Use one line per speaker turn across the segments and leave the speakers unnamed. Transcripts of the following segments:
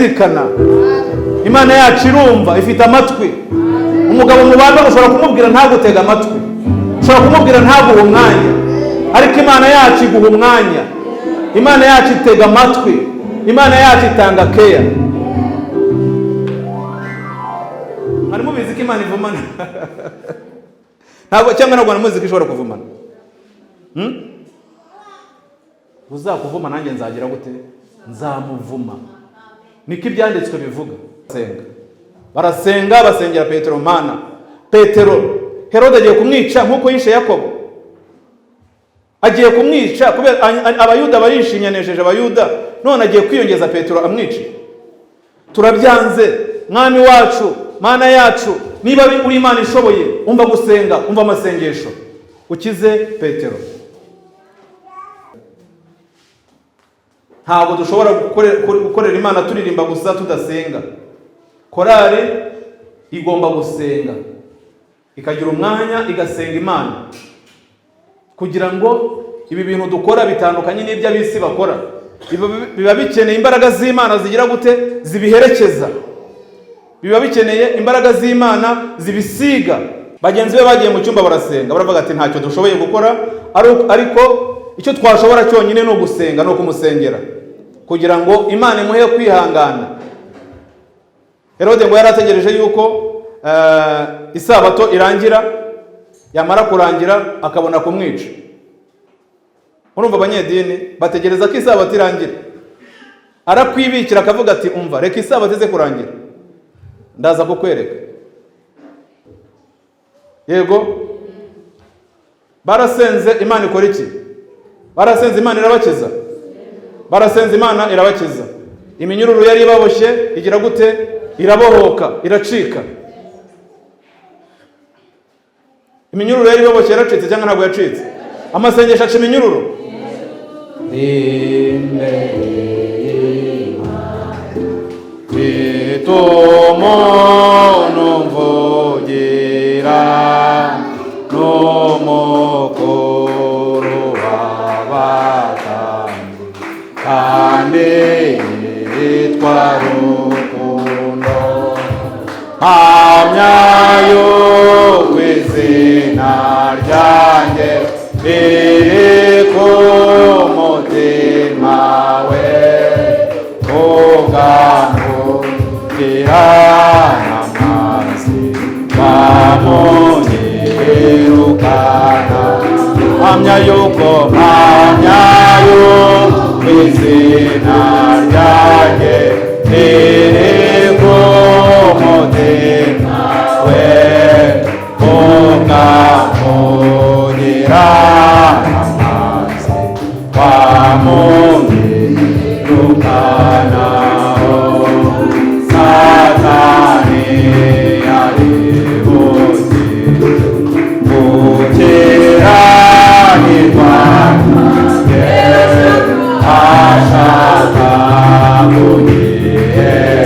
irazirikana, Imana yacu irumva, ifite amatwi. Umugabo mubana ushobora kumubwira ntagutega amatwi, ushobora kumubwira ntaguhe umwanya, ariko Imana yacu iguha umwanya. Imana yacu itega amatwi, Imana yacu itanga keya. Mwari mubizi ko Imana ivumana? Ntabwo, cyangwa ntabwo muzi ko ishobora kuvumana? Uzakuvuma nanjye nzagira gute? Nzamuvuma. Niko ibyanditswe bivuga. Senga. Barasenga, basengera Petero. Mana, Petero Herode agiye kumwica nk'uko yishe Yakobo, agiye kumwica kubera Abayuda barishimye, anesheje Abayuda, none agiye kwiyongeza Petero amwice. Turabyanze, Mwami wacu, Mana yacu, niba uri Imana ishoboye, umva gusenga, umva amasengesho, ukize Petero. Ntabwo dushobora gukorera Imana turirimba gusa tudasenga. Korari igomba gusenga, ikagira umwanya igasenga Imana, kugira ngo ibi bintu dukora bitandukanye n'ibyo ab'isi bakora. Biba bikeneye imbaraga z'Imana zigira gute? Zibiherekeza. Biba bikeneye imbaraga z'Imana zibisiga. Bagenzi be bagiye mu cyumba barasenga, baravuga ati ntacyo dushoboye gukora, ariko icyo twashobora cyonyine ni ugusenga, ni ukumusengera kugira ngo Imana imuhe kwihangana. Herode ngo yari ategereje yuko isabato irangira, yamara kurangira akabona kumwica. Urumva abanyedini bategereza ko isabato irangira, arakwibikira akavuga ati umva reka isabato ize kurangira ndaza kukwereka. Yego, barasenze Imana ikora iki? Barasenze Imana irabakiza, barasenze Imana irabakiza. Iminyururu yari ibaboshye igira gute? Irabohoka, iracika. Iminyururu yari ibaboshye yaracitse cyangwa ntabwo yacitse? Amasengesho aca iminyururu. Numvugira n'umukuru w'abatambyi kandi yitwa Rukundo, mpamya yuko izina ryanjye riri ku mutima we, ubwandugira n'amazi bamunyirukana. Mpamya yuko, mpamya yuko izina ryanjye riri ku mutima we, ubwandugira n'amazi bamunyirukana. Satani aribuze gukiranirwa ashaka kunyihenda.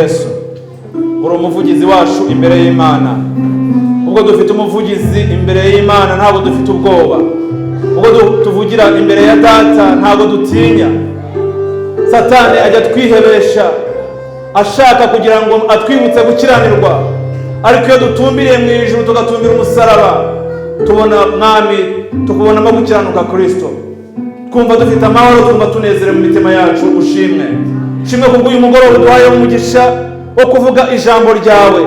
Yesu. Uri umuvugizi wacu imbere y'Imana. Ubwo dufite umuvugizi imbere y'Imana, ntabwo dufite ubwoba. Ubwo tuvugira imbere ya Data, ntabwo dutinya. Satani ajya twihebesha ashaka kugira ngo atwibutse gukiranirwa, ariko iyo dutumbiriye mu ijuru, tugatumbira umusaraba, tubona Mwami, tukubonamo gukiranuka Kristo, twumva dufite amahoro, twumva tunezerewe mu mitima yacu. Ushimwe, ushimwe kubw'uyu mugoroba uduhaye umugisha wo kuvuga ijambo ryawe.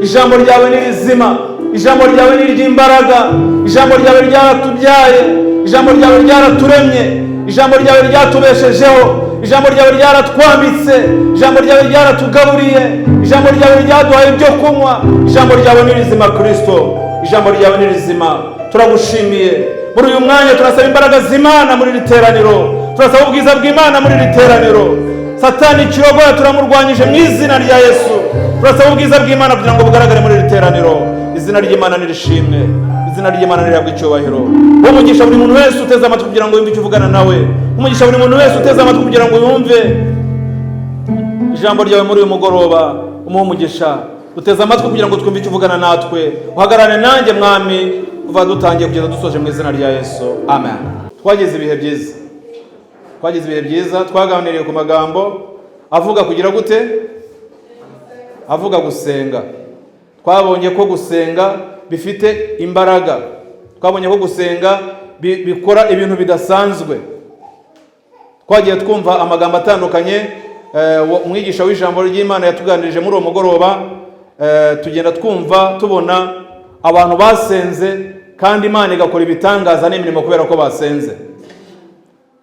Ijambo ryawe ni rizima, ijambo ryawe ni iry'imbaraga, ijambo ryawe ryaratubyaye, ijambo ryawe ryaraturemye, ijambo ryawe ryatubeshejeho, ijambo ryawe ryaratwambitse, ijambo ryawe ryaratugaburiye, ijambo ryawe ryaduhaye ibyo kunywa. Ijambo ryawe ni rizima Kristo, ijambo ryawe ni rizima. Turagushimiye muri uyu mwanya. Turasaba imbaraga z'Imana muri iri teraniro, turasaba ubwiza bw'Imana muri iri teraniro. Satani ikirogoya turamurwanyije mu izina rya Yesu. Turasaba ubwiza bw'Imana kugira ngo bugaragare muri iri teraniro. Izina ry'Imana nirishimwe, izina ry'Imana nirihabwe icyubahiro. Umugisha buri muntu wese uteze amatwi kugira ngo yumve icyo uvugana nawe. Umugisha buri muntu wese uteze amatwi kugira ngo yumve ijambo ryawe muri uyu mugoroba, umuhe umugisha. Uteze amatwi kugira ngo twumve icyo uvugana natwe. Uhagararane nanjye Mwami, kuva dutangiye kugeza dusoje, mu izina rya Yesu, amen. Twagize ibihe byiza, twagize ibihe byiza. Twaganiriye ku magambo avuga kugira gute? Avuga gusenga. Twabonye ko gusenga bifite imbaraga, twabonye ko gusenga bikora ibintu bidasanzwe. Twagiye twumva amagambo atandukanye umwigisha w'ijambo ry'Imana yatuganirije muri uwo mugoroba. Tugenda twumva, tubona abantu basenze kandi Imana igakora ibitangaza n'imirimo kubera ko basenze.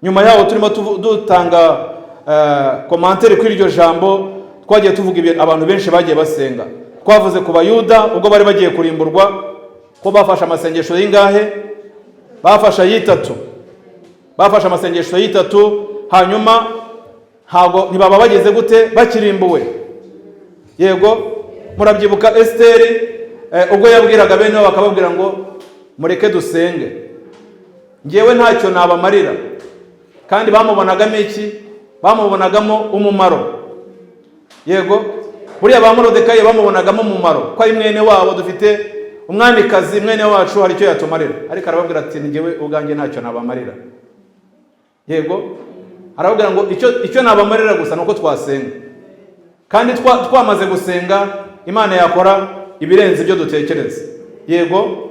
Nyuma yaho turimo dutanga commentaire kuri iryo jambo, twagiye tuvuga abantu benshi bagiye basenga. Twavuze ku Bayuda ubwo bari bagiye kurimburwa, ko bafashe amasengesho y'ingahe? Bafashe ay'itatu, bafashe amasengesho y'itatu, hanyuma ntabwo ntibaba bageze gute? Bakirimbuwe. Yego, murabyibuka Esiteri, ubwo yabwiraga bene wabo bakababwira ngo mureke dusenge, ngewe ntacyo nabamarira. Kandi bamubonagamo iki? Bamubonagamo umumaro. Yego, buriya ba Morodekayi bamubonagamo umumaro, ko ari mwene wabo, dufite umwamikazi mwene wacu, hari icyo yatumarira. Ariko arababwira ati ngewe ubwanjye ntacyo nabamarira. Yego, arababwira ngo icyo nabamarira gusa ni uko twasenga, kandi twamaze gusenga Imana yakora ibirenze ibyo dutekereza. Yego,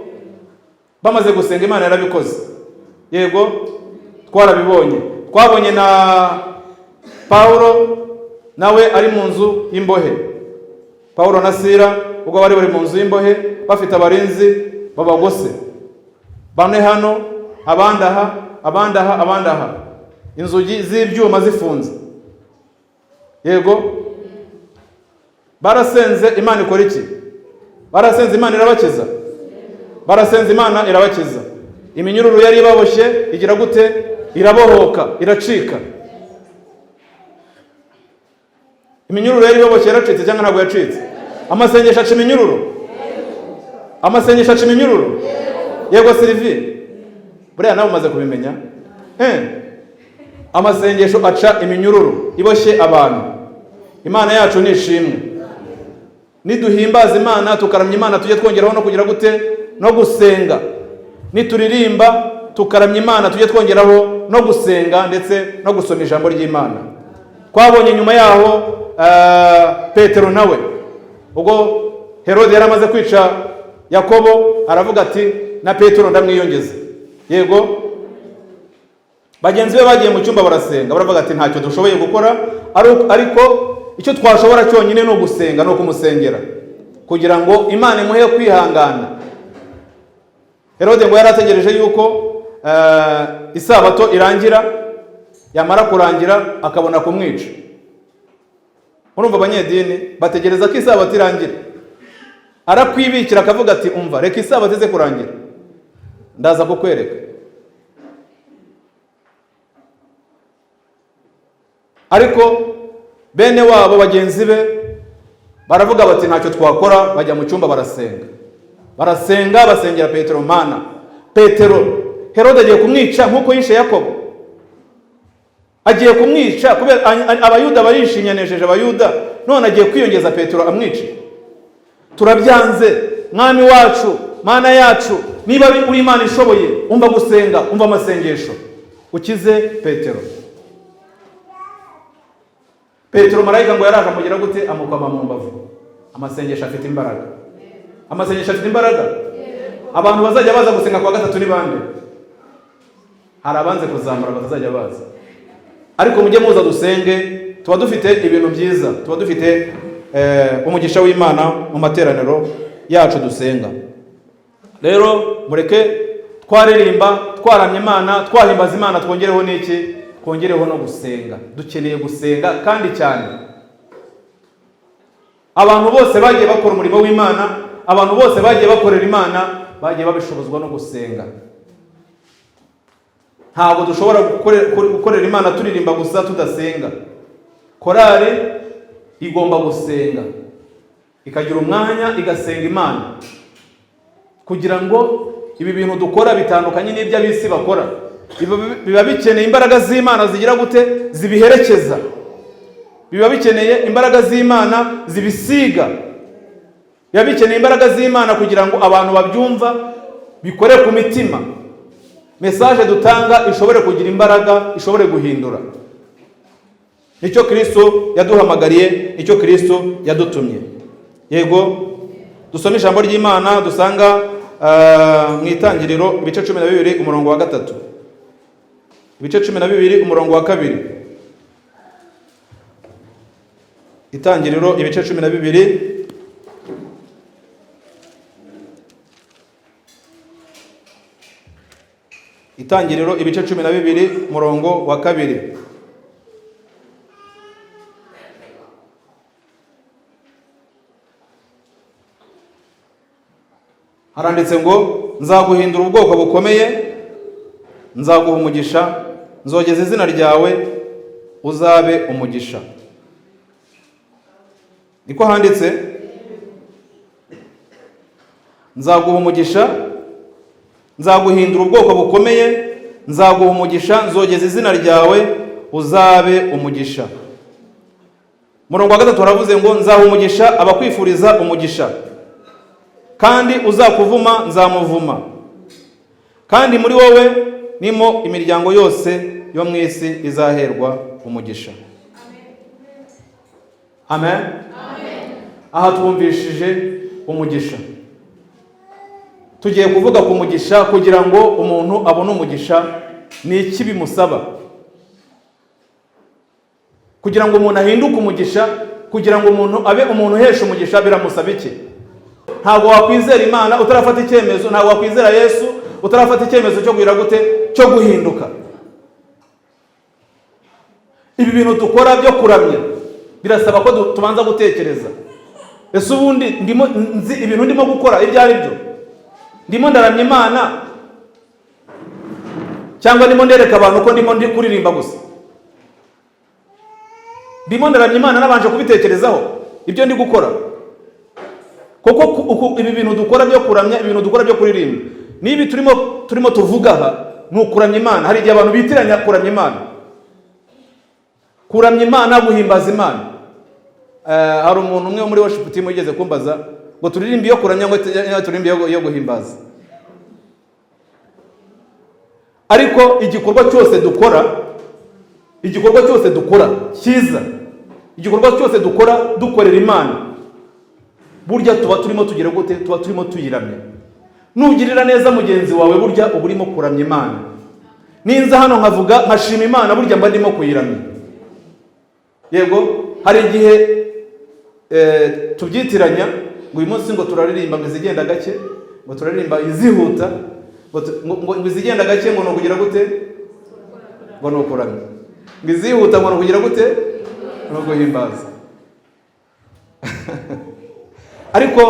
bamaze gusenga Imana yarabikoze. Yego, twarabibonye. Twabonye na Pawulo nawe ari mu nzu y'imbohe, Pawulo na Sira ubwo bari bari mu nzu y'imbohe bafite abarinzi babagose, bamwe hano, abandi aha, abandi aha, abandi aha, inzugi z'ibyuma zifunze. Yego, barasenze, Imana ikora iki? Barasenze, Imana irabakiza. Barasenze, Imana irabakiza. Iminyururu yari ibaboshye igira gute? Irabohoka, iracika. Iminyururu yari ibaboshye yaracitse cyangwa ntabwo yacitse? Amasengesho aca iminyururu, amasengesho aca iminyururu. Yego Sylvie, buriya nawe umaze kubimenya. Amasengesho aca iminyururu iboshye abantu. Imana yacu ni ishimwe. Niduhimbaza Imana, tukaramya Imana, tujye twongeraho no kugira gute? No gusenga. Nituririmba tukaramya Imana, tujye twongeraho no gusenga ndetse no gusoma ijambo ry'Imana. Twabonye nyuma yaho Petero nawe ubwo Herode yari amaze kwica Yakobo, aravuga ati na Petero ndamwiyongeza. Yego, bagenzi be bagiye mu cyumba barasenga, baravuga ati ntacyo dushoboye gukora, ariko icyo twashobora cyonyine ni ugusenga no kumusengera kugira ngo Imana imuhe kwihangana. Herode ngo yari ategereje yuko isabato irangira, yamara kurangira akabona kumwica. Urumva abanyedini bategereza ko isabato irangira, arakwibikira akavuga ati umva reka isabato ize kurangira ndaza kukwereka. Ariko bene wabo bagenzi be baravuga bati ntacyo twakora, bajya mu cyumba barasenga, barasenga, basengera Petero. Mana, Petero Herode agiye kumwica nk'uko yishe Yakobo, agiye kumwica kubera Abayuda barishimye, anejeje Abayuda. None agiye kwiyongeza Petero amwice. Turabyanze Mwami wacu, Mana yacu, niba uri Imana ishoboye, umva gusenga, umva amasengesho, ukize Petero. Petero marayika ngo yaraje amugira gute? Amukoma mu mbavu. Amasengesho afite imbaraga. Amasengesho afite imbaraga. Abantu bazajya baza gusenga kwa gatatu ni bande? Hari abanze kuzamura batazajya baza, ariko mujye muza dusenge. Tuba dufite ibintu byiza, tuba dufite umugisha w'Imana mu materaniro yacu dusenga. Rero mureke twaririmba, twaramya Imana, twahimbaza Imana, twongereho n'iki? Twongereho no gusenga. Dukeneye gusenga kandi cyane. Abantu bose bagiye bakora umurimo w'Imana, abantu bose bagiye bakorera Imana, bagiye babishobozwa no gusenga. Ntabwo dushobora gukorera Imana turirimba gusa tudasenga. Korali igomba gusenga, ikagira umwanya igasenga Imana, kugira ngo ibi bintu dukora bitandukanye n'ibyo ab'isi bakora. Biba bikeneye imbaraga z'Imana zigira gute? Zibiherekeza. Biba bikeneye imbaraga z'Imana zibisiga. Biba bikeneye imbaraga z'Imana kugira ngo abantu babyumva, bikore ku mitima. Message dutanga ishobore kugira imbaraga, ishobore guhindura. Nicyo Kristo yaduhamagariye, nicyo Kristo yadutumye. Yego, dusome ijambo ry'Imana dusanga mu Itangiriro ibice 12 umurongo wa 3. Ibice 12 umurongo wa 2. Itangiriro ibice 12 Itangiriro ibice 12 umurongo wa 2. Haranditse ngo nzaguhindura ubwoko bukomeye, nzaguha umugisha, nzogeza izina ryawe, uzabe umugisha. Niko handitse, nzaguha umugisha, nzaguhindura ubwoko bukomeye, nzaguha umugisha, nzogeza izina ryawe, uzabe umugisha. Murongo wa 3 haravuze ngo nzaha umugisha abakwifuriza umugisha, kandi uzakuvuma nzamuvuma, kandi muri wowe nimo imiryango yose yo mu isi izaherwa umugisha. Amen. Aha twumvishije umugisha. Tugiye kuvuga ku mugisha. Kugira ngo umuntu abone umugisha ni iki bimusaba? Kugira ngo umuntu ahinduke umugisha, kugira ngo umuntu abe umuntu uhesha umugisha, biramusaba iki? Ntabwo wakwizera Imana utarafata icyemezo, ntabwo wakwizera Yesu utarafata icyemezo cyo kugira gute? Cyo guhinduka. Ibi bintu dukora byo kuramya birasaba ko tubanza gutekereza. Ese ubundi ndimo nzi ibintu ndimo gukora ibyo ari byo? Ndimo ndaramya Imana cyangwa ndimo ndereka abantu ko ndimo ndi kuririmba gusa? Ndimo ndaramya Imana nabanje kubitekerezaho ibyo ndi gukora? Kuko ibi bintu dukora byo kuramya, ibintu dukora byo kuririmba, nibi turimo tuvuga aha ni ukuramya Imana. Hari igihe abantu bitiranya kuramya Imana, kuramya Imana, guhimbaza Imana. Hari umuntu umwe muri worship team yigeze kumbaza ngo turirimbe iyo kuramya, ngo turirimbe iyo guhimbaza. Ariko igikorwa cyose dukora, igikorwa cyose dukora cyiza, igikorwa cyose dukora dukorera Imana, burya tuba turimo tugira gute? Tuba turimo tuyiramya. Nugirira neza mugenzi wawe, burya uba urimo kuramya Imana. Ninza hano nkavuga nkashima Imana, burya mba ndimo kuyiramya. Yego, hari igihe tubyitiranya ngo uyu munsi ngo turaririmba ngo izigenda gake, ngo turaririmba izihuta, ngo izigenda gake ngo ni ukugira gute? Ngo ni ukuramya. Ngo izihuta ngo ni ukugira gute? Ni uguhimbaza. Ariko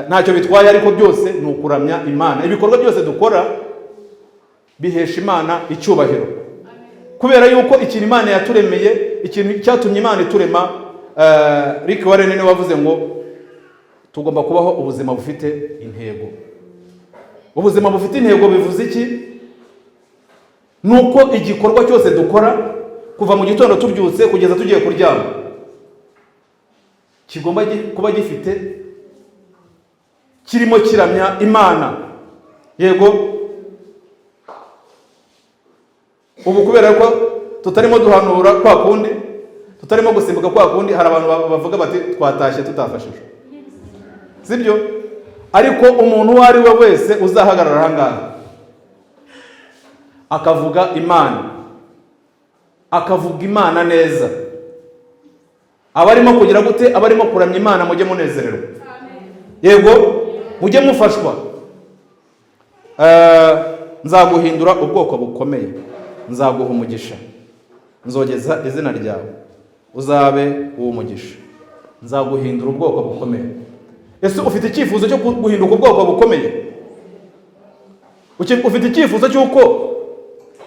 ntacyo bitwaye, ariko byose ni ukuramya Imana. Ibikorwa byose dukora bihesha Imana icyubahiro, kubera yuko ikintu Imana yaturemeye, ikintu cyatumye Imana iturema, Rick Warren niwe wavuze ngo tugomba kubaho ubuzima bufite intego. Ubuzima bufite intego bivuze iki? Nuko igikorwa cyose dukora kuva mu gitondo tubyutse kugeza tugiye kuryama, Kigomba kuba gifite, kirimo kiramya Imana. Yego, ubu kubera ko tutarimo duhanura kwa kundi, tutarimo gusimbuka kwa kundi, hari abantu bavuga bati twatashye tutafashijwe, sibyo? Ariko umuntu uwo ari we wese uzahagarara aha ngaha akavuga Imana, akavuga Imana neza, abarimo kugira gute? Abarimo kuramya Imana, mujye munezererwa. Yego, mujye mufashwa. Nzaguhindura ubwoko bukomeye, nzaguha umugisha, nzogeza izina ryawe, uzabe uw'umugisha. Nzaguhindura ubwoko bukomeye. Ese ufite icyifuzo cyo guhinduka ubwoko bukomeye? Ufite icyifuzo cy'uko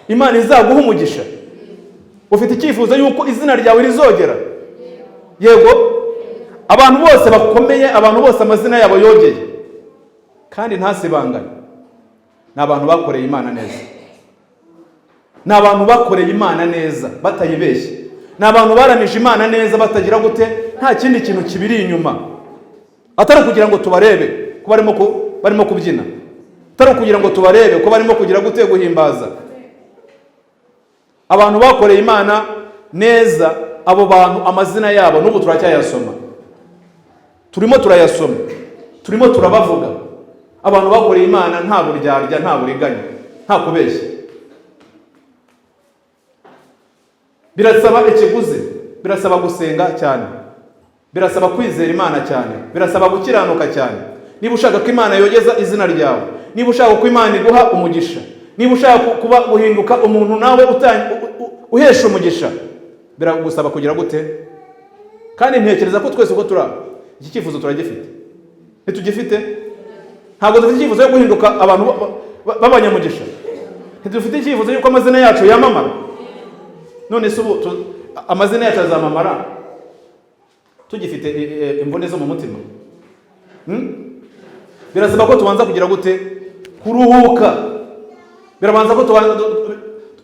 Imana izaguha umugisha? Ufite icyifuzo y'uko izina ryawe rizogera? Yego, abantu bose bakomeye, abantu bose amazina yabo yogeye kandi ntasibangane, ni abantu bakoreye Imana neza, ni abantu bakoreye Imana neza batayibeshye, ni abantu baramije Imana neza batagira gute, nta kindi kintu kibiri inyuma, atari ukugira ngo tubarebe ko barimo kubyina, atari ukugira ngo tubarebe ko barimo kugira gute, guhimbaza. Abantu bakoreye Imana neza, abo bantu amazina yabo n'ubu turacyayasoma, turimo turayasoma, turimo turabavuga. Abantu bakoreye Imana nta buryarya, nta buriganya, nta kubeshya. Birasaba ikiguzi, birasaba gusenga cyane, birasaba kwizera Imana cyane, birasaba gukiranuka cyane. Niba ushaka ko Imana yogeza izina ryawe, niba ushaka ko Imana iguha umugisha, niba ushaka kuba guhinduka umuntu nawe uhesha umugisha, biragusaba kugira gute? Kandi ntekereza ko twese uko turi iki cyifuzo turagifite. Ntitugifite? Ntabwo dufite icyifuzo cyo guhinduka abantu b'abanyamugisha. Ntidufite icyifuzo y'uko amazina yacu yamamara. None se ubu amazina yacu azamamara tugifite imvune zo mu mutima? Birasaba ko tubanza kugira gute? Kuruhuka. Birabanza ko tubanza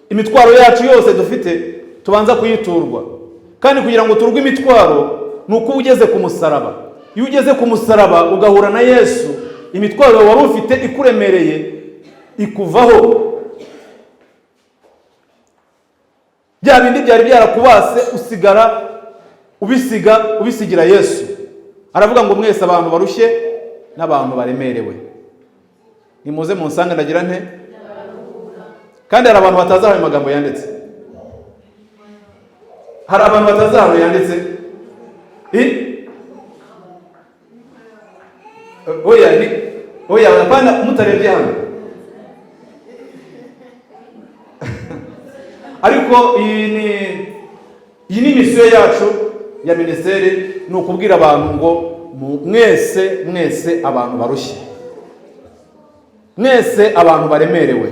imitwaro yacu yose dufite tubanza kuyiturwa. Kandi kugira ngo turwe imitwaro ni uko ugeze ku musaraba. Iyo ugeze ku musaraba ugahura na Yesu, imitwaro wari ufite ikuremereye ikuvaho. Bya bindi byari byarakubase usigara ubisiga, ubisigira Yesu. Aravuga ngo mwese abantu barushye n'abantu baremerewe, nimuze munsange ndagira nte? Kandi hari abantu batazi aho ayo magambo yanditse. Hari abantu batazi aho yanditse. Oya, ni oya, hapana, mutarebye hano. Ariko iyi ni misiyo yacu ya minisiteri, ni ukubwira abantu ngo mwese mwese abantu barushye, mwese abantu baremerewe,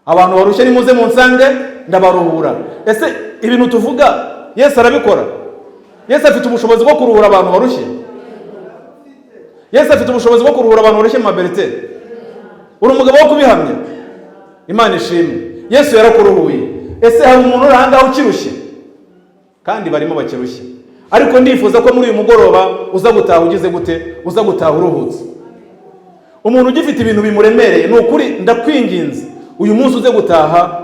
abantu barushye nimuze munsange ndabaruhura. Ese ibintu tuvuga Yesu arabikora? Yesu afite ubushobozi bwo kuruhura abantu barushye? Yesu afite ubushobozi bwo kuruhura abantu barushye mu maberite? Uri umugabo wo kubihamya? Imana ishimwe, Yesu yarakuruhuye. Ese hari umuntu uri aha ngaha ukirushye? Kandi barimo bakirushye. Ariko ndifuza ko muri uyu mugoroba uza gutaha ugize gute? Uza gutaha uruhutse. Umuntu ugifite ibintu bimuremereye, ni ukuri ndakwinginze uyu munsi uze gutaha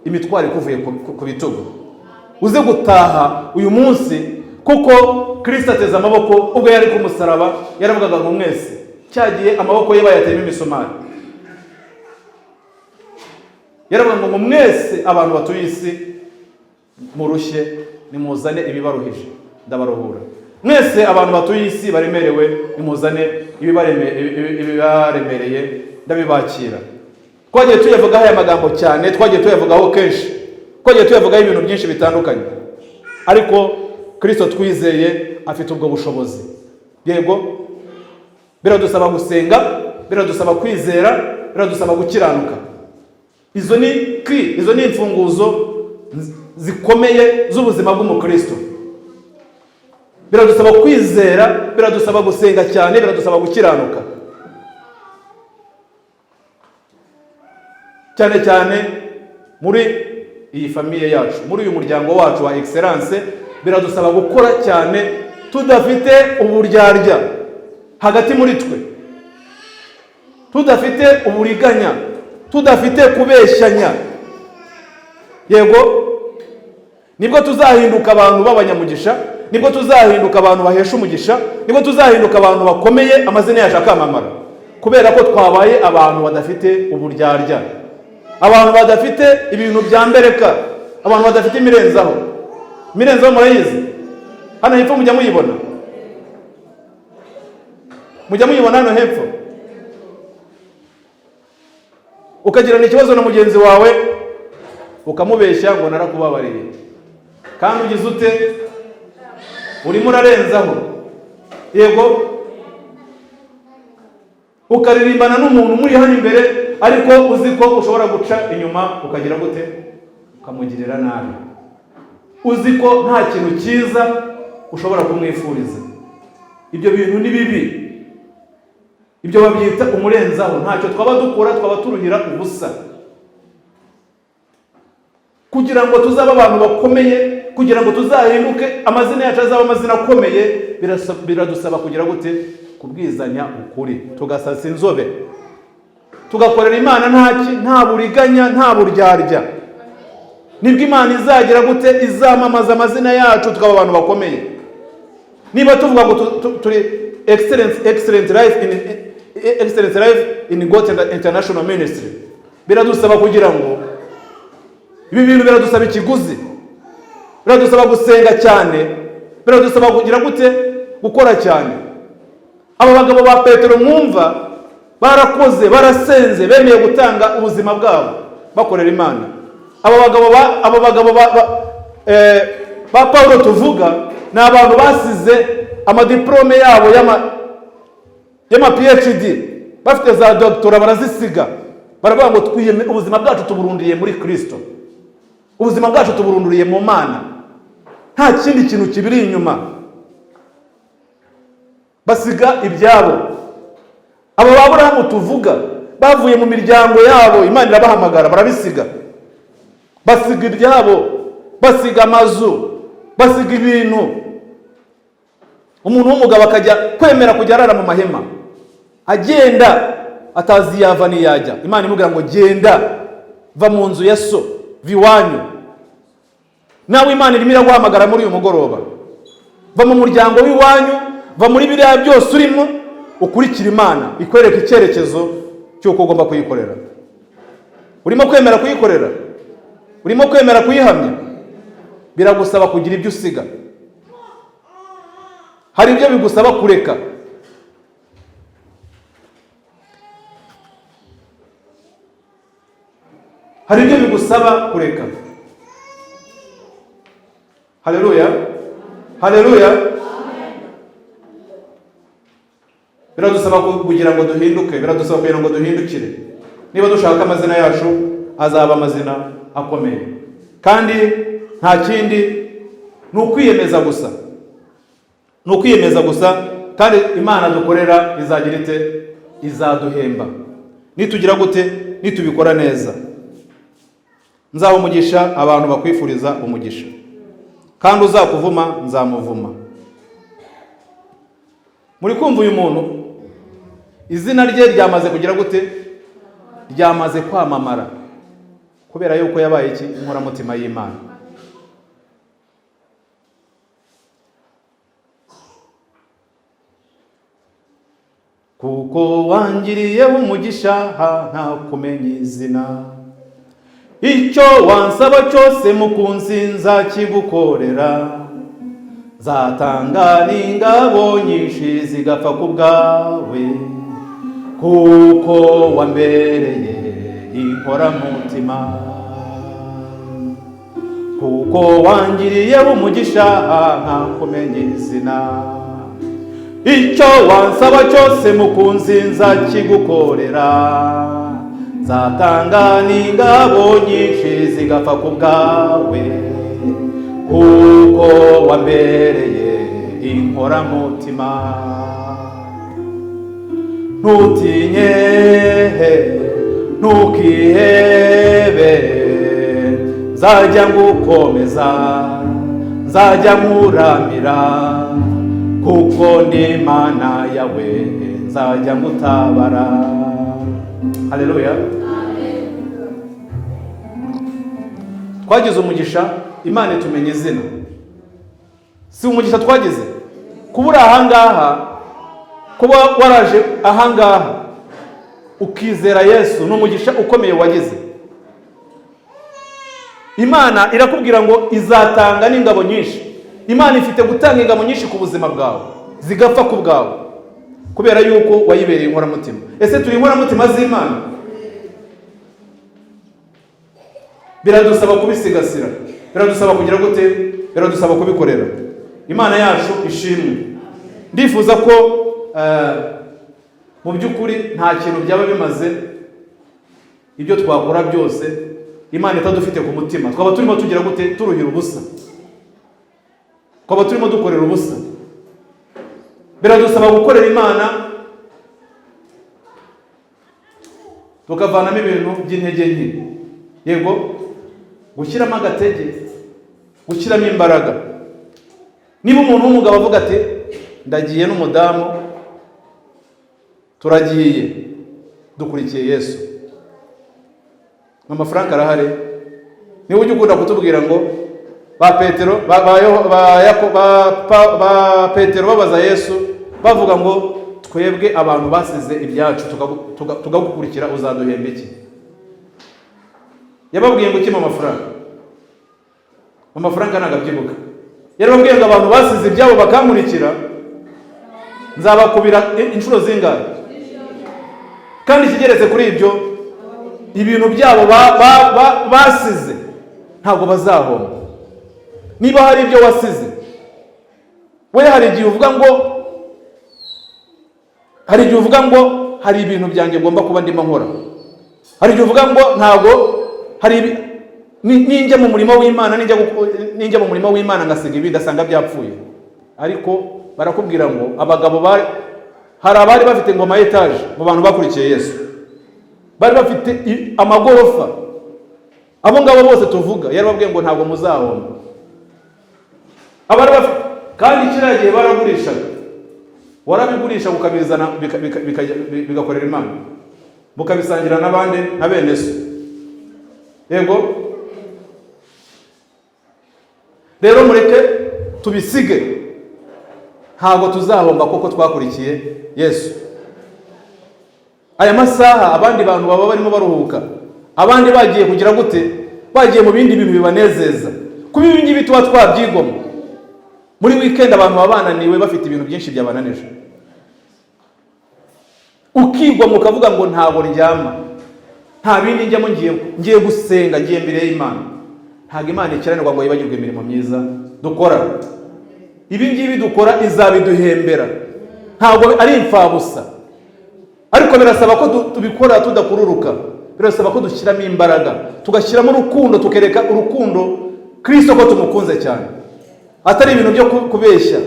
imitwaro ikuvuye ku bitugu. Uze gutaha uyu munsi, kuko Kristo ateze amaboko. Ubwo yari ku musaraba yaravugaga ngo mwese, cyagiye amaboko ye bayateyemo imisumari, yaravuga ngo mwese abantu batuye isi murushye, nimuzane ibibaruhije ndabaruhura. Mwese abantu batuye isi baremerewe, nimuzane ibibaremereye ndabibakira. Twagiye tuyavugaho aya magambo cyane, twagiye tuyavugaho kenshi, twagiye tuyavugaho ibintu byinshi bitandukanye, ariko Kristo twizeye afite ubwo bushobozi. Yego, biradusaba gusenga, biradusaba kwizera, biradusaba gukiranuka. Izo ni key, izo ni imfunguzo zikomeye z'ubuzima bw'umukristo. Biradusaba kwizera, biradusaba gusenga cyane, biradusaba gukiranuka. Cyane cyane muri iyi famiye yacu, muri uyu muryango wacu wa Excellence, Biradusaba gukora cyane tudafite uburyarya hagati muri twe, tudafite uburiganya, tudafite kubeshyanya. Yego, nibwo tuzahinduka abantu b'abanyamugisha, nibwo tuzahinduka abantu bahesha umugisha, nibwo tuzahinduka abantu bakomeye, amazina yacu akamamara, kubera ko twabaye abantu badafite uburyarya, abantu badafite ibintu bya mbereka, abantu badafite imirenzaho. Imirenzaho murayizi, hano hepfo mujya muyibona, mujya muyibona hano hepfo. Ukagirana ikibazo na mugenzi wawe ukamubeshya ngo narakubabariye, kandi ugize ute? Urimo urarenzaho. Yego, ukaririmbana n'umuntu muri hano imbere, ariko uzi ko ushobora guca inyuma ukagira gute? Ukamugirira nabi, uzi ko nta kintu cyiza ushobora kumwifuriza. Ibyo bintu ni bibi, ibyo babyita umurenzaho. Ntacyo twaba dukora, twaba turuhira ubusa. Kugira ngo tuzabe abantu bakomeye, kugira ngo tuzahinduke, amazina yacu azaba amazina akomeye, biradusaba kugira gute? Kubwizanya ukuri, tugasasa inzobe, tugakorera Imana nta buriganya, nta buryarya. Nibwo Imana izagira gute? Izamamaza amazina yacu, tukaba abantu bakomeye. Niba tuvuga ngo turi excellent life in God International Ministry, biradusaba kugira ngo ibi bintu, biradusaba ikiguzi, biradusaba gusenga cyane, biradusaba kugira gute? Gukora cyane. Aba bagabo ba Petero mwumva barakoze, barasenze, bemeye gutanga ubuzima bwabo bakorera Imana. Aba bagabo ba Paulo tuvuga ni abantu basize amadiplome yabo y'ama PhD, bafite za doctora, barazisiga, baravuga ngo twiyeme, ubuzima bwacu tuburunduriye muri Kristo, ubuzima bwacu tuburunduriye mu Mana, nta kindi kintu kibiri inyuma. Basiga ibyabo. Abo ba Aburahamu tuvuga bavuye mu miryango yabo, Imana irabahamagara, barabisiga, basiga ibyabo, basiga amazu, basiga ibintu. Umuntu w'umugabo akajya kwemera kujya arara mu mahema, agenda atazi yava n'iyajya. Imana imubwira ngo genda, va mu nzu ya so, va iwanyu. Nawe Imana irimo iraguhamagara muri uyu mugoroba, va mu muryango w'iwanyu, va muri biriya byose urimo, ukurikira Imana ikwereka icyerekezo cy'uko ugomba kuyikorera. Urimo kwemera kuyikorera, urimo kwemera kuyihamya, biragusaba kugira ibyo usiga. Hari ibyo bigusaba kureka. Hari ibyo bigusaba kureka. Haleluya, haleluya. Biradusaba kugira ngo duhinduke, biradusaba kugira ngo duhindukire. Niba dushaka amazina yacu azaba amazina akomeye, kandi nta kindi ni ukwiyemeza gusa, ni ukwiyemeza gusa. Kandi Imana dukorera izagira ite? Izaduhemba nitugira gute? Nitubikora neza. Nzaha umugisha abantu bakwifuriza umugisha, kandi uzakuvuma nzamuvuma. Muri kumva uyu muntu izina rye ryamaze kugira gute? Ryamaze kwamamara, kubera yuko yabaye iki? Inkoramutima y'Imana. Kuko wangiriyeho umugisha nta kumenya izina, icyo wansaba cyose mukunzi nzakigukorera, nzatanga n'ingabo nyinshi zigapfa ku bwawe, kuko wambereye inkoramutima. Kuko wangiriyeho umugisha nta kumenya izina, icyo wansaba cyose mukunzi nzakigukorera, nzatanga n'ingabo nyinshi zigapfa ku bwawe, kuko wambereye inkoramutima. Ntutinye, ntukihebe, nzajya ngukomeza, Nzajya nkuramira kuko ndi Imana yawe, nzajya ngutabara. Haleluya. Twagize umugisha, Imana itumenya izina. Si umugisha twagize kuba uri ahangaha, kuba waraje ahangaha ukizera Yesu, ni umugisha ukomeye wagize. Imana irakubwira ngo izatanga n'ingabo nyinshi. Imana ifite gutanga ingabo nyinshi ku buzima bwawe, zigapfa ku bwawe, kubera yuko wayibereye inkoramutima. Ese turi inkoramutima z'Imana? Biradusaba kubisigasira, biradusaba kugira gute, biradusaba kubikorera. Imana yacu ishimwe. Ndifuza ko mu by'ukuri nta kintu byaba bimaze ibyo twakora byose Imana itadufite ku mutima. Twaba turimo tugira gute, turuhira ubusa, twaba turimo dukorera ubusa. Biradusaba gukorera Imana tukavanamo ibintu by'intege nke, yego, gushyiramo agatege, gushyiramo imbaraga. Niba umuntu w'umugabo avuga ati ndagiye n'umudamu, turagiye dukurikiye Yesu, Mama Frank arahari, niwe ujya ukunda kutubwira ngo ba Petero ba Petero babaza Yesu bavuga ngo twebwe abantu basize ibyacu tugagukurikira uzaduhemba iki? Yababwiye ngo iki Mama Frank? Mama Frank ntabwo abyibuka. Yarababwiye ngo abantu basize ibyabo bakankurikira nzabakubira inshuro zingahe? Kandi ikigeretse kuri ibyo, ibintu byabo basize ntabwo bazahomba. Niba hari ibyo wasize we, hari igihe uvuga ngo, hari igihe uvuga ngo hari ibintu byanjye ngomba kuba ndimo nkora, hari igihe uvuga ngo ntabwo hari ninjya mu murimo w'Imana, ninjya mu murimo w'Imana ngasiga ibi ndasanga byapfuye. Ariko barakubwira ngo abagabo bari, hari abari bafite ngoma etaje mu bantu bakurikiye Yesu, bari bafite amagorofa. Abo ngabo bose tuvuga yarababwiye ngo ntabwo muzahomba. Abari bafite, kandi kiriya gihe baragurishaga, warabigurisha ukabizana bigakorera Imana, mukabisangira n'abandi na bene so. Yego, rero mureke tubisige, ntabwo tuzahomba kuko twakurikiye Yesu. Aya masaha abandi bantu baba barimo baruhuka, abandi bagiye kugira gute, bagiye mu bindi bintu bibanezeza. Kuba ibi ngibi tuba twabyigomwa muri weekend, abantu baba bananiwe bafite ibintu byinshi byabananije, ukigomwa ukavuga ngo ntabwo ndyama, nta bindi njyamo, ngiye gusenga, ngiye imbere y'Imana. Ntabwo Imana ikiranirwa ngo yibagirwe imirimo myiza dukora. Ibi ngibi dukora izabiduhembera, ntabwo ari imfabusa. Ariko birasaba ko tubikora tudakururuka, birasaba ko dushyiramo imbaraga, tugashyiramo urukundo, tukereka urukundo Kristo ko tumukunze cyane, atari ibintu byo kubeshya.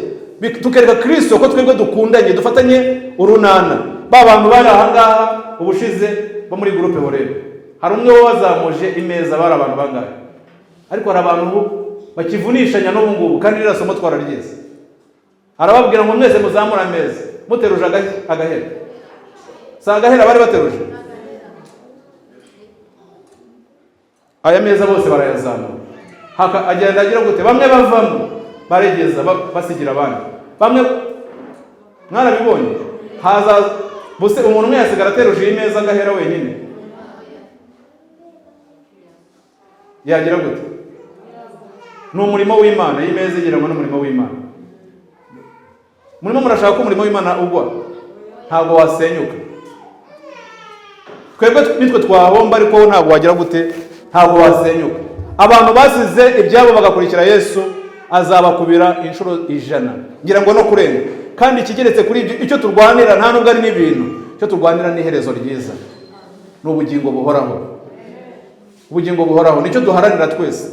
Tukereka Kristo ko twebwe dukundanye, dufatanye urunana. Ba bantu bari aha ngaha ubushize bo muri groupe Horebe, hari umwe wazamuje imeza, bari abantu bangahe? Ariko hari abantu bakivunishanya n'ubu ngubu, kandi ririya somo twararyize. Arababwira ngo mwese muzamure ameza, muteruje agahera. Si agahera bari bateruje, aya meza bose barayazamura. Agenda agira gute, bamwe bavamo baregeza basigira abandi, bamwe mwarabibonye. Haza bose umuntu umwe yasigara ateruje iyi meza agahera wenyine, yagira gute? Ni umurimo w'Imana. Iyi meza igira ngo ni umurimo w'Imana. Murimo murashaka ko umurimo w'Imana ugwa, ntabwo wasenyuka. Twebwe nitwe twahomba, ariko ntabwo wagira gute, ntabwo wasenyuka. Abantu basize ibyabo bagakurikira Yesu, azabakubira inshuro 100, ngira ngo no kurenga. Kandi ikigeretse kuri ibyo, icyo turwanira nta nubwo ari n'ibintu, icyo turwanira ni iherezo ryiza, ni ubugingo buhoraho. Ubugingo buhoraho nicyo duharanira twese,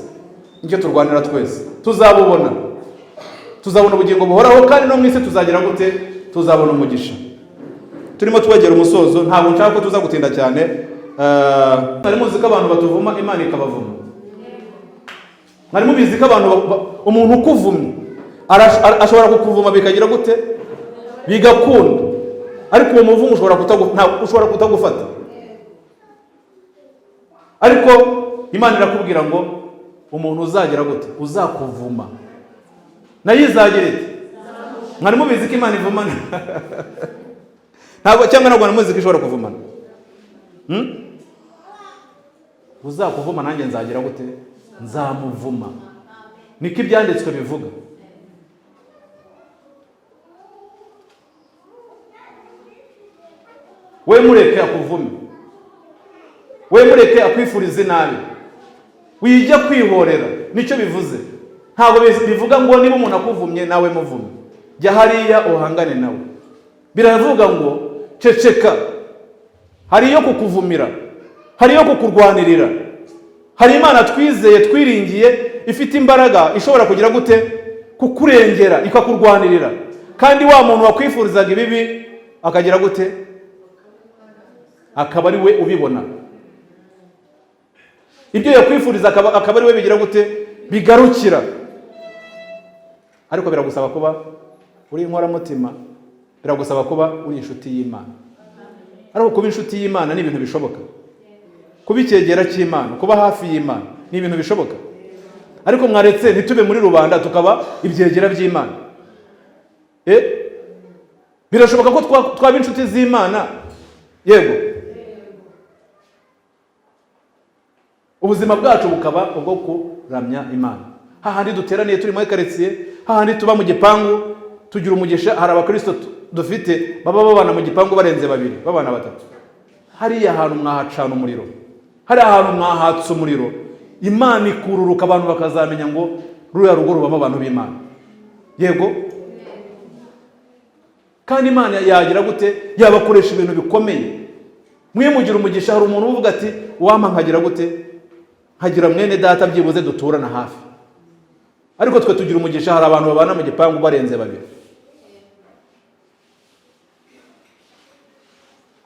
nicyo turwanira twese. Tuzabubona, tuzabona ubugingo buhoraho, kandi no mu isi tuzagira gute, tuzabona umugisha. Turimo twegera umusozo, ntabwo nshaka ko tuza gutinda cyane. Mwari muzi ko abantu batuvuma Imana ikabavuma? Mwari mubizi ko abantu umuntu ukuvumye ashobora kukuvuma bikagira gute? Bigakunda. Ariko uwo muvumo ushobora kutagufata. Ariko Imana irakubwira ngo umuntu uzagira gute? Uzakuvuma nayo izagira ite? Mwari mubizi ko Imana ivumana? Ntabwo, cyangwa ntabwo muzi ko ishobora kuvumana? Uzakuvuma nanjye nzagira gute? Nzamuvuma. Niko ibyanditswe bivuga. We mureke akuvume, we mureke akwifurize nabi, wijya kwihorera. Nicyo bivuze. Ntabwo bivuga ngo niba umuntu akuvumye nawe muvume, jya hariya uhangane nawe. Biravuga ngo ceceka. Hari iyo kukuvumira, hari iyo kukurwanirira, hari Imana twizeye twiringiye ifite imbaraga ishobora kugira gute? Kukurengera, ikakurwanirira. Kandi wa muntu wakwifurizaga ibibi akagira gute? Akaba ari we ubibona. Ibyo yakwifuriza akaba ari we bigira gute? Bigarukira. Ariko biragusaba kuba uri inkoramutima, biragusaba kuba uri inshuti y'Imana. Ariko kuba inshuti y'Imana ni ibintu bishoboka. Kuba icyegera cy'Imana, kuba hafi y'Imana ni ibintu bishoboka. Ariko mwaretse ntitube muri rubanda tukaba ibyegera by'Imana. Birashoboka ko twaba inshuti z'Imana. Yego. Ubuzima bwacu bukaba ubwo kuramya Imana. Hahandi duteraniye turi muri quartier, hahandi tuba mu gipangu, tugira umugisha. Hari abakristo dufite baba babana mu gipangu barenze babiri, babana batatu. Hariya hantu mwahacana umuriro, hariya hantu mwahatsa umuriro, Imana ikururuka, abantu bakazamenya ngo ruriya rugo rubamo abantu b'Imana. Yego. Kandi Imana yagira gute? Yabakoresha ibintu bikomeye. Mwe mugira umugisha. Hari umuntu uvuga ati wampa nkagira gute? Nkagira mwene data byibuze duturana hafi. Ariko twe tugira umugisha, hari abantu babana mu gipangu barenze babiri.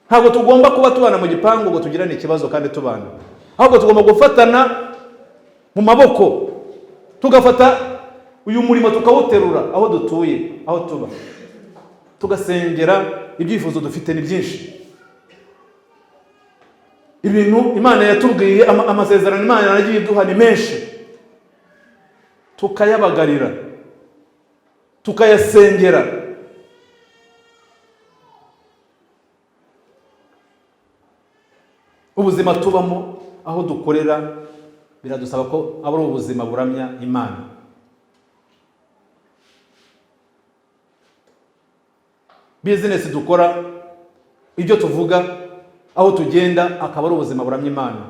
Ntabwo tugomba kuba tubana mu gipangu ngo tugirane ikibazo kandi tubana. Ahubwo tugomba gufatana mu maboko, tugafata uyu murimo tukawuterura aho dutuye, aho tuba, tugasengera. Ibyifuzo dufite ni byinshi. Ibintu Imana yatubwiye, amasezerano Imana yagiye iduha ni menshi, tukayabagarira, tukayasengera. Ubuzima tubamo, aho dukorera, biradusaba ko aba ari ubuzima buramya Imana. Business dukora, ibyo tuvuga, aho tugenda, akaba ari ubuzima buramya Imana.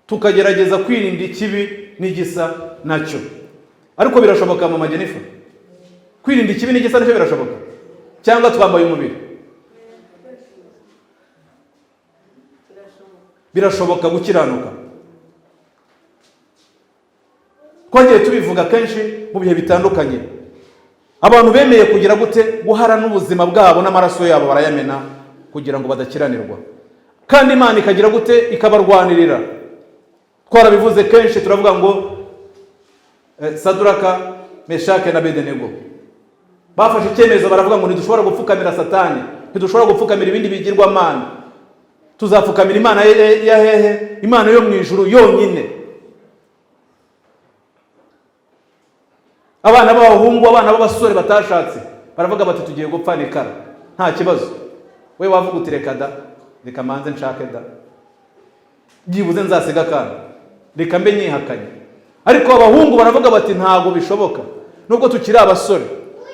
Tukagerageza kwirinda ikibi n'igisa nacyo. Ariko birashoboka mama Jennifer? Kwirinda ikibi n'igisa nacyo birashoboka? Cyangwa twambaye umubiri? Birashoboka gukiranuka. Twagiye tubivuga kenshi mu bihe bitandukanye. Abantu bemeye kugira gute? Guhara n'ubuzima bwabo n'amaraso yabo barayamena kugira ngo badakiranirwa. Kandi Imana ikagira gute? Ikabarwanirira. Twarabivuze kenshi, turavuga ngo Saduraka, Meshake na Abedenego bafashe icyemezo, baravuga ngo ntidushobora gupfukamira Satani, ntidushobora gupfukamira ibindi bigirwamana, tuzapfukamira Imana ya hehe? Imana yo mu ijuru yonyine. Abana b'abahungu, abana b'abasore batashatse baravuga bati tugiye gupfa nikara, nta kibazo. We wavuga uti reka da, reka manze nshake da, byibuze nzasiga akana, reka mbe nyihakanye. Ariko abahungu baravuga bati ntabwo bishoboka, nubwo tukiri abasore,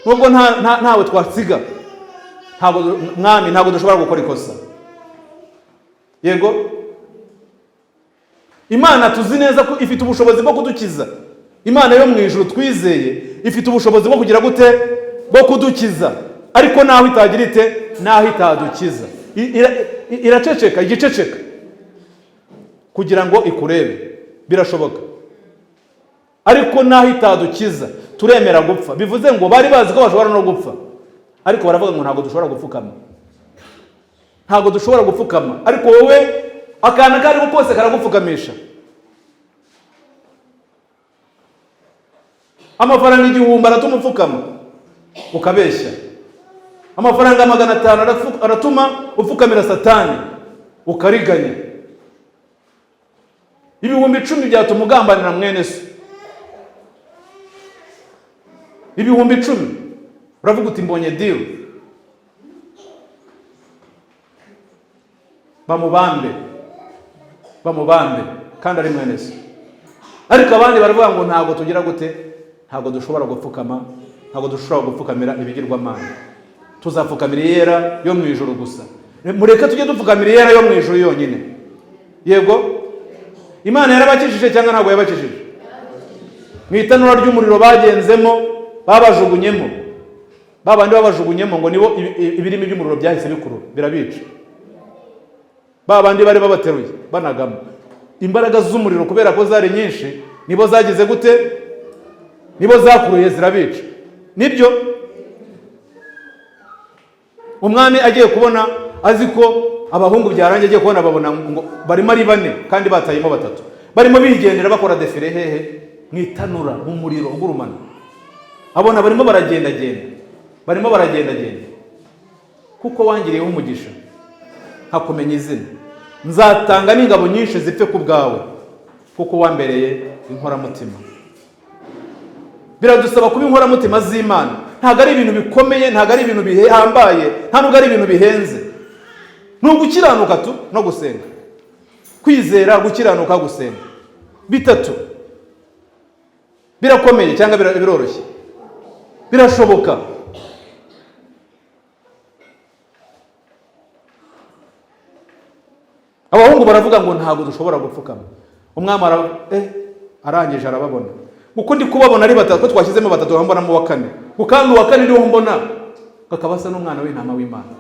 nubwo ntawe twasiga, ntabwo mwami, ntabwo dushobora gukora ikosa. Yego, Imana tuzi neza ko ifite ubushobozi bwo kudukiza. Imana yo mu ijuru twizeye ifite ubushobozi bwo kugira gute? Bwo kudukiza. Ariko naho itagira ite? Naho itadukiza, iraceceka, igiceceka kugira ngo ikurebe. Birashoboka. Ariko naho itadukiza turemera gupfa. Bivuze ngo bari bazi ko bashobora no gupfa, ariko baravuga ngo ntabwo dushobora gupfukama, ntabwo dushobora gupfukama. Ariko wowe akana kari kose karagupfukamisha. Amafaranga 1000 aratuma upfukama ukabeshya. Amafaranga 500 aratuma upfukamira Satani ukariganya. 10,000 byatuma ugambanira mwene so. 10,000 uravuga uti mbonye deal. Bamubambe kandi ari mwene so. Ariko abandi baravuga ngo ntabwo tugira gute, ntabwo dushobora gupfukama, ntabwo dushobora gupfukamira ibigirwamana, tuzapfukamira iyera yo mu ijuru gusa. Mureke tujye dupfukamira iyera yo mu ijuru yonyine. Yego, Imana yarabakijije cyangwa ntabwo yabakijije? Mu itanura ry'umuriro bagenzemo, babajugunyemo, babandi babajugunyemo ngo nibo ibirimi by'umuriro byahise bikurura birabica. Babandi bari babateruye banagamo, imbaraga z'umuriro kubera ko zari nyinshi nibo zagize gute, nibo zakuruye zirabica. Nibyo umwami agiye kubona, azi ko abahungu byarangiye, agiye kubona babona ngo barimo ari bane kandi batayemo batatu, barimo bigendera bakora defile hehe mu itanura, mu muriro ugurumana. Abona barimo baragendagenda, barimo baragendagenda. Kuko wangiriyeho umugisha nkakumenya izina, nzatanga n'ingabo nyinshi zipfe ku bwawe, kuko wambereye inkoramutima. Biradusaba kuba inkoramutima z'Imana. Ntabwo ari ibintu bikomeye, ntabwo ari ibintu bihambaye, nta nubwo ari ibintu bihenze. Ni ugukiranuka tu no gusenga, kwizera, gukiranuka, gusenga. Bitatu birakomeye cyangwa biroroshye? Birashoboka. Abahungu baravuga ngo ntabwo dushobora gupfukama. Umwami arangije arababona. Kuko ndi kubabona ari batatu, ko twashyizemo batatu, mbonamo uwa kane. Kandi uwa kane niwo mbona akaba asa n'umwana w'intama w'Imana.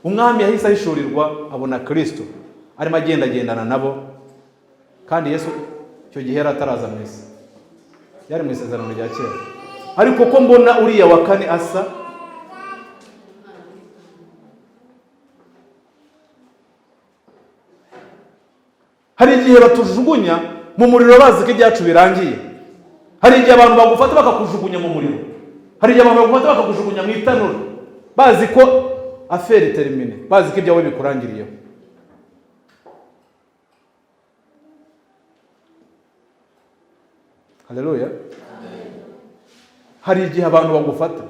Umwami yahise ahishurirwa abona Kristo arimo agendagendana nabo, kandi Yesu icyo gihe yari ataraza mu isi, yari mu isezerano rya kera. Ariko ko mbona uriya wa kane asa, hari igihe batujugunya mu muriro bazi ko ibyacu birangiye. Hari igihe abantu bagufata bakakujugunya mu muriro, hari igihe abantu bagufata bakakujugunya mu itanura bazi ko affaire terminée, bazi ko ibyawe bikurangiriyeho. Haleluya. Hari igihe abantu bagufata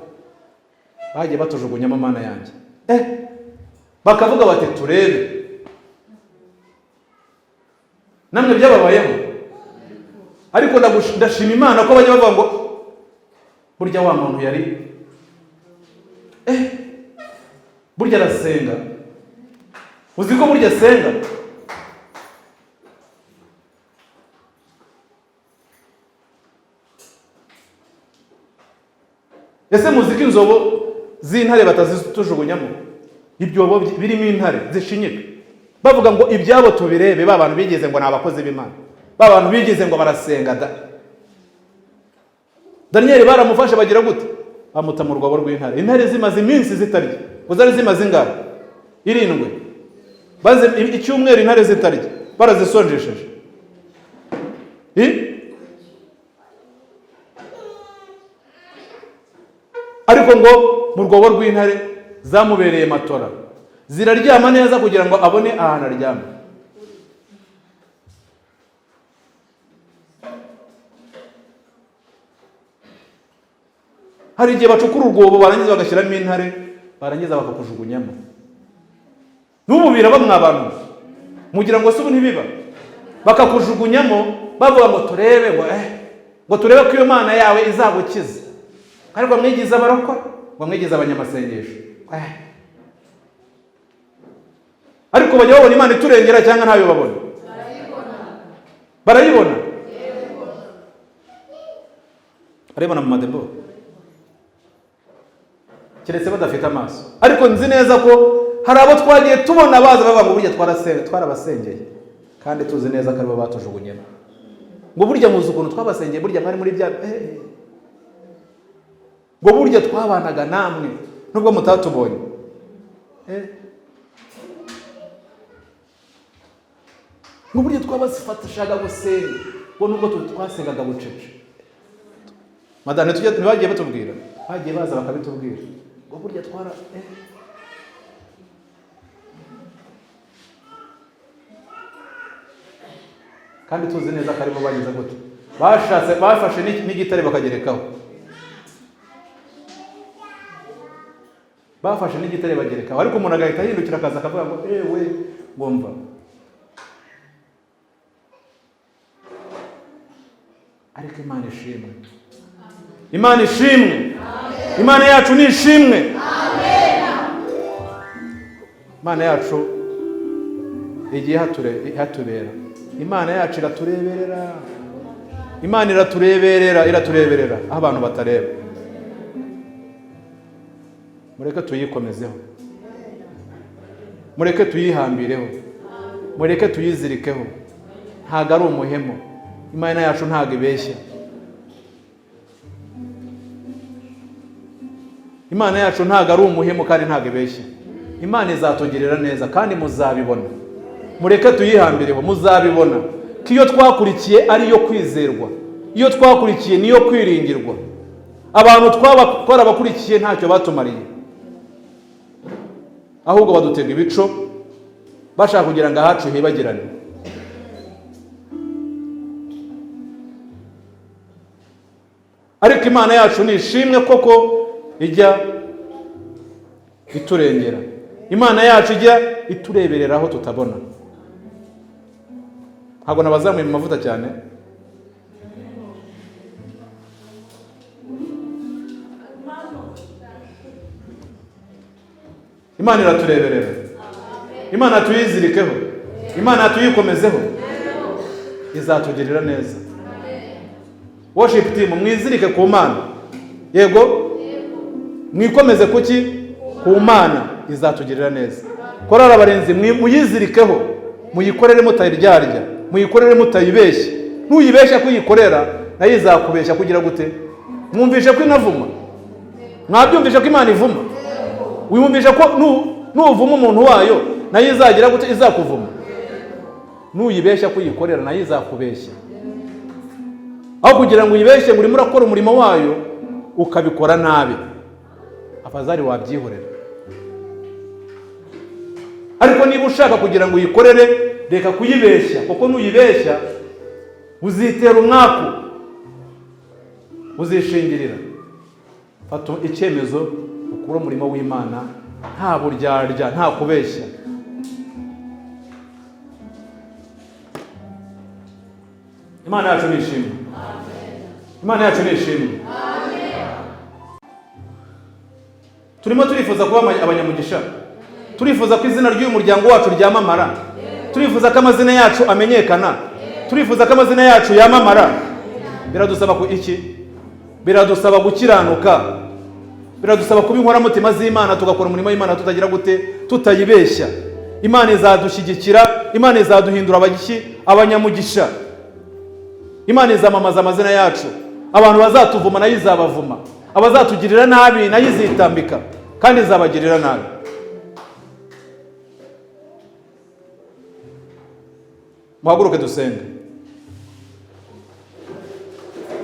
bagiye batujugunyamo Mana yanjye, bakavuga bati turebe. Namwe byababayeho. Ariko ndashima Imana ko bajya bavuga ngo burya wa muntu yari burya arasenga. Uzi ko burya asenga? Ese muzi ko inzobo z'intare batazitujugunyamo? Ibyobo birimo intare zishinyika, bavuga ngo ibyabo tubirebe. Ba bantu bigeze ngo ni abakozi b'Imana, ba bantu bigeze ngo barasenga da. Daniel baramufashe bagira gute? Bamuta mu rwobo rw'intare. Intare zimaze iminsi zitarya. Ngo zari zimaze ingahe? 7. Baze icyumweru intare zitarya, barazisonjesheje. Ariko ngo mu rwobo rw'intare zamubereye matora, ziraryama neza kugira ngo abone ahantu aryama. Hari igihe bacukura urwobo barangiza bagashyiramo intare, barangiza bakakujugunyamo. N'ubu biraba mwa bantu, mugira ngo se ubu ntibiba? Bakakujugunyamo bavuga ngo turebe, ngo ngo turebe ko iyo Mana yawe izagukiza. Ariko mwigize abarokora, ngo mwigize abanyamasengesho. Ariko bajya babona Imana iturengera cyangwa ntayo babona? Barayibona. Barayibona mu madebo, keretse badafite amaso. Ariko nzi neza ko hari abo twagiye tubona baza bavuga ngo burya twarabasengeye, kandi tuzi neza ko aribo batujugunyemo. Ngo burya muzi ukuntu twabasengeye, burya mwari muri bya ngo burya twabanaga namwe nubwo mutatubonye. Ngo burya twabafatishaga gusenga, ngo nubwo twasengaga bucece. Madame, ntibagiye batubwira, bagiye baza bakabitubwira ngo burya twara Kandi tuzi neza ko aribo bagize gute, bashatse bafashe n'igitare bakagerekaho, bafashe n'igitare bagerekaho, ariko umuntu agahita ahindukira akaza akavuga ngo ewe ngomva. Ariko Imana ishimwe, Imana ishimwe, Imana yacu ni ishimwe. Imana yacu igiye ihatubera. Imana yacu iratureberera, Imana iratureberera, iratureberera aho abantu batareba. Mureke tuyikomezeho, mureke tuyihambireho, mureke tuyizirikeho. Ntago ari umuhemo, Imana yacu ntago ibeshya. Imana yacu ntago ari umuhemo kandi ntago ibeshya. Imana izatugirira neza kandi muzabibona. Mureke tuyihambireho, muzabibona ko iyo twakurikiye ari iyo kwizerwa, iyo twakurikiye niyo kwiringirwa. Abantu twarabakurikiye ntacyo batumariye, ahubwo badutega ibico bashaka kugira ngo ahacu hibagirane. Ariko Imana yacu ni ishimwe koko ijya iturengera, Imana yacu ijya itureberera aho tutabona. Ntabwo nabazamuye mu mavuta cyane. Imana iratureberera, Imana tuyizirikeho, Imana tuyikomezeho, izatugirira neza. Worship team, mwizirike ku Mana. Yego, mwikomeze kuki? Ku Mana, izatugirira neza. Korali abarinzi, muyizirikeho, muyikorere mutayiryarya, muyikorere mutayibeshya. Nuyibeshya kuyikorera nayo izakubeshya kugira gute? Mwumvishe ko inavuma? Mwabyumvishe ko Imana ivuma? Wiyumvishe ko nuvuma umuntu wayo nayo izagira gute? Izakuvuma. Nuyibeshya kuyikorera nayo izakubeshya. Aho kugira ngo uyibeshye ngo urimo urakora umurimo wayo ukabikora nabi, afazari wabyihorera. Ariko niba ushaka kugira ngo uyikorere, reka kuyibeshya, kuko nuyibeshya uzitera umwaku, uzishingirira. Fata icyemezo ukure umurimo w'Imana nta buryarya, nta kubeshya. Imana yacu ni ishimwe, Imana yacu ni ishimwe. Turimo turifuza kuba abanyamugisha, turifuza ko izina ry'uyu muryango wacu ryamamara, turifuza ko amazina yacu amenyekana, turifuza ko amazina yacu yamamara. Biradusaba ku iki? Biradusaba gukiranuka, biradusaba kuba inkoramutima z'Imana, tugakora umurimo w'Imana tutagira gute? Tutayibeshya. Imana izadushyigikira, Imana izaduhindura abanyamugisha. Imana izamamaza amazina yacu, abantu bazatuvuma nayo izabavuma, abazatugirira nabi nayo izitambika kandi izabagirira nabi. Muhaguruke dusenge.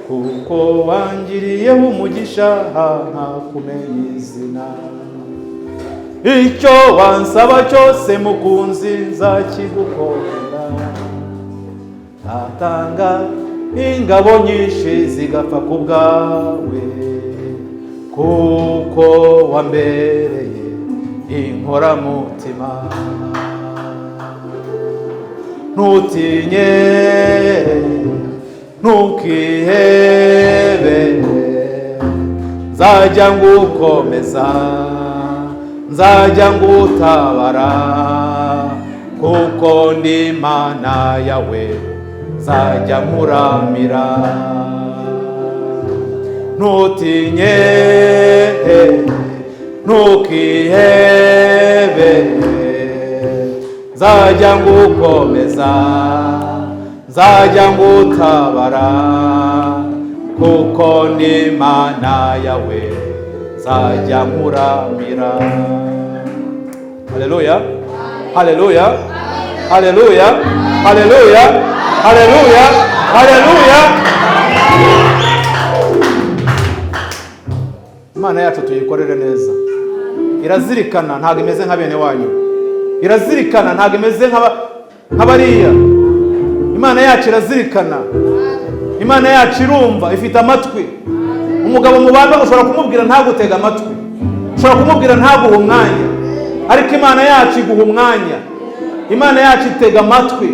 Kuko wangiriyeho umugisha ntakumenya izina, icyo wansaba cyose mukunzi nzakigukorera. Natanga ingabo nyinshi zigapfa ku bwawe, kuko wambereye inkoramutima. Ntutinye, ntukihebe, nzajya ngukomeza, nzajya ngutabara, kuko ndi Imana yawe, nzajya nkuramira. Ntutinye, ntukihebe, nzajya ngukomeza, nzajya ngutabara, kuko ndi Imana yawe, nzajya nkuramira. Haleluya, haleluya, haleluya, haleluya, haleluya, haleluya. Imana yacu tuyikorere neza. Irazirikana, ntabwo imeze nka bene wanyu. Irazirikana, ntabwo imeze nk'abariya. Imana yacu irazirikana, Imana yacu irumva, ifite amatwi. Umugabo mubana ushobora kumubwira ntagutega amatwi, ushobora kumubwira ntaguhe umwanya, ariko Imana yacu iguha umwanya. Imana yacu itega amatwi,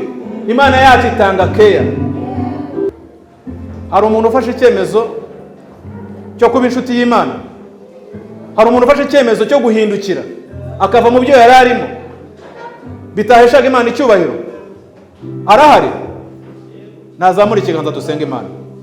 Imana yacu itanga keya. Hari umuntu ufashe icyemezo cyo kuba inshuti y'Imana? Hari umuntu ufashe icyemezo cyo guhindukira akava mu byo yari arimo bitaheshaga Imana icyubahiro? Arahari? Nazamura ikiganza dusenga Imana.